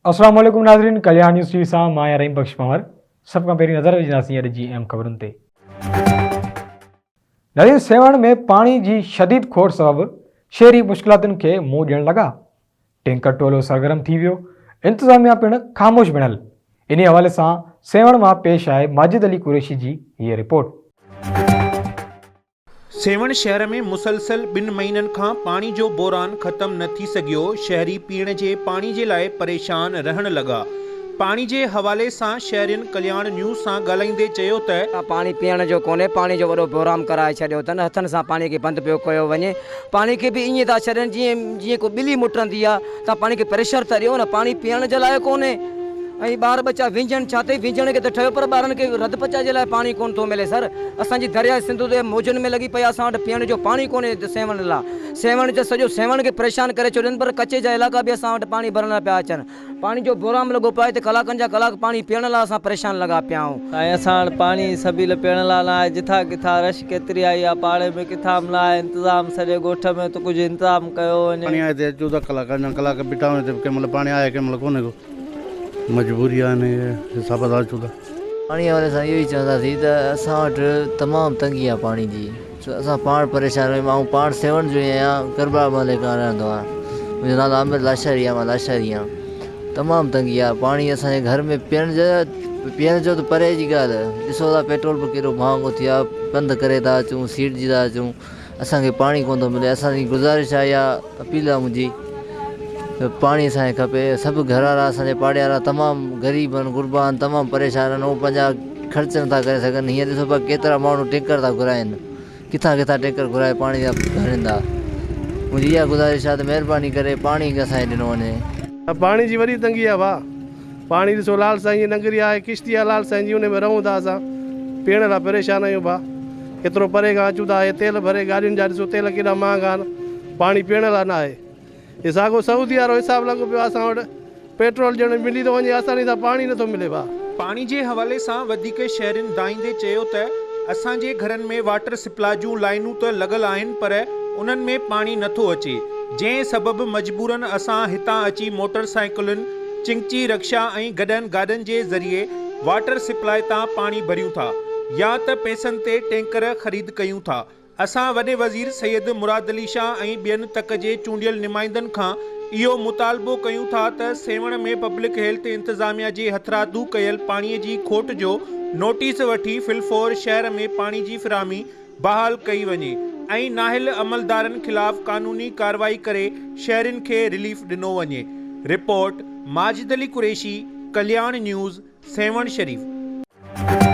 السلام عليڪم ناظرين ڪلياڻ نيوز ٽي وي سان مان آهيان رحيم بخش پنهور سڀ کان پهرين نظر وجهنداسين اڄ جي اهم خبرن تي. ناظرين سيوهڻ ۾ پاڻي جي شديد کوٽ سبب شهري مشڪلاتن کي منهن ڏيڻ لڳا ٽينڪر ٽولو سرگرم ٿي ويو انتظاميا پڻ خاموش بڻيل انهي حوالي سان سيوهڻ مان پيش آهي ماجد علي قريشي جي هيء رپورٽ. سيوهڻ شهر ۾ مسلسل ٻن مهينن کان پاڻي جو بحران ختم نه ٿي سگهيو، شهري پيئڻ جي پاڻي جي لاء پريشان رهڻ لڳا. پاڻي جي حوالي سان شهرين ڪلياڻ نيوز سان ڳالهائيندي چيو ته. پاڻي پيئڻ جو ڪونهي، پاڻي جو وڏو بحران ڪرائي ڇڏيو اٿن، هٿن سان پاڻي کي بند پيو ڪيو وڃي، پاڻي کي به ائين ٿا ڇڏين جيئن جيئن ڪو ٻلي مٽندي آ، تان پاڻي کي پريشر ته ڏيو نه، پاڻي پيئڻ جي لاء ڪونهي ۽ ٻار ٻچا وهنجن ڇا تي، وهنجڻ کي ته ٺهيو پر ٻارن کي رڌ پچاء جي لاء پاڻي ڪونه ٿو ملي سر، اسان جي درياء سنڌو تي موجن ۾ لڳي پئي آ، اسان وٽ پيئڻ جو پاڻي ڪونهي سيوهڻ لاء، سيوهڻ ته سڄو سيوهڻ کي پريشان ڪري ڇڏين پر ڪچي جا علائقا به اسان وٽ پاڻي ڀرڻ لاء پيا اچن. پاڻي جو بحران لڳو پيو آهي هتي ڪلاڪن جا ڪلاڪ پاڻي پيئڻ لاء اسان پريشان لڳا پيا آهيون. سائين اسان وٽ پاڻي جي سبيل پيئڻ لاء نه آهي جٿان ڪٿان رش ڪيتري آئي آهي پاڙي ۾ ڪٿان به نه آهي انتظام سڄي ڳوٺ ۾ ته ڪجهه انتظام ڪيو وڃي. پاڻي آهي تي اچون ٿا ڪلاڪ اڃا ڪلاڪ بيٺا آهيون هتي ڪنهن مهل پاڻي آهي ڪنهن مهل ڪونهي ڪو مجبوري آهي انهي حساب سان اچون ٿا. پاڻي حوالي سان اهو ئي چونداسين ته اسان وٽ تمام تنگي آهي پاڻي جي ڇو اسان پاڻ پريشان آهيون آئون پاڻ سيوهڻ جو ئي آهيان ڪربلا محلي کان رهندو آهيان منهنجو نالو عامر لاشاري آهي مان لاشاري آهيان تمام تنگي آهي پاڻي اسان جي گهر ۾ پيئڻ جو پيئڻ جو ته پري جي ڳالهه ڏسو ٿا پيٽرول به ڪيڏو مهانگو ٿي ويو آهي پنڌ ڪري ٿا اچون سيٽجي ٿا اچون اسان کي پاڻي ڪونه ٿو ملي اسان جي گذارش آهي يا اپيل آهي منهنجي ته پاڻي اسان کي کپي سڀ گهر وارا اسان جي پاڙي وارا تمام غريب آهن غربا آهن تمام پريشان آهن هو پنهنجا خرچ نٿا ڪري سگهن هينئر ڏسو پيا ڪيترا ماڻهو ٽينڪر ٿا گهرائن ڪٿان ڪٿان ٽينڪر گهرائي پاڻي جا ڀرين ٿا منهنجي اها گذارش آهي ته مهرباني ڪري پاڻي اسان کي ڏنو وڃي. پاڻي جي وڏي تنگي آهي ڀاء پاڻي ڏسو لال سائين جي ننگري آهي ڪشتي آهي لال سائين جي انهي ۾ رهون ٿا اسان پيئڻ لاء پريشان آهيون ڀاء ڪيترو پري کان اچون ٿا هي تيل ڀري گاڏين جا ڏسو تيل ڪيڏا مهانگا آهن پاڻي پيئڻ لاء نه آهي هي ساڳو سعودي وارو حساب لڳو پيو آهي اسان وٽ پيٽرول ڄڻ ملي ٿو وڃي آساني سان پاڻي نٿو ملي ڀاء. پاڻي جي حوالي سان وڌيڪ شهرين دانهيندي چيو ته اسان جي گهرن ۾ واٽر سپلاء جون لائينون ته لڳل آهن پر انهن ۾ پاڻي نٿو اچي جنهن سبب مجبورن اسان هتان اچي موٽر سائيڪلن چنگچي رڪشا ۽ گڏهن گاڏن جي ذريعي واٽر سپلاء تان پاڻي ڀريون ٿا يا ته پئسن تي ٽينڪر خريد ڪيون ٿا. اسان وڏي وزير سيد مراد علي شاهه ۽ ٻين تڪ جي چونڊيل نمائندن کان اهو مطالبو ڪيون ٿا ته سيوهڻ ۾ پبلڪ هيلٿ انتظاميا جي هٿرادو ڪيل پاڻي جي کوٽ جو نوٽيس وٺي فلفور شهر ۾ پاڻي جي فراهمي بحال ڪئي وڃي ۽ نااهل عملدارن خلاف قانوني ڪارروائي ڪري شهرين کي رليف ڏنو وڃي، رپورٽ، ماجد علي قريشي، ڪلياڻ نيوز، سيوهڻ شريف.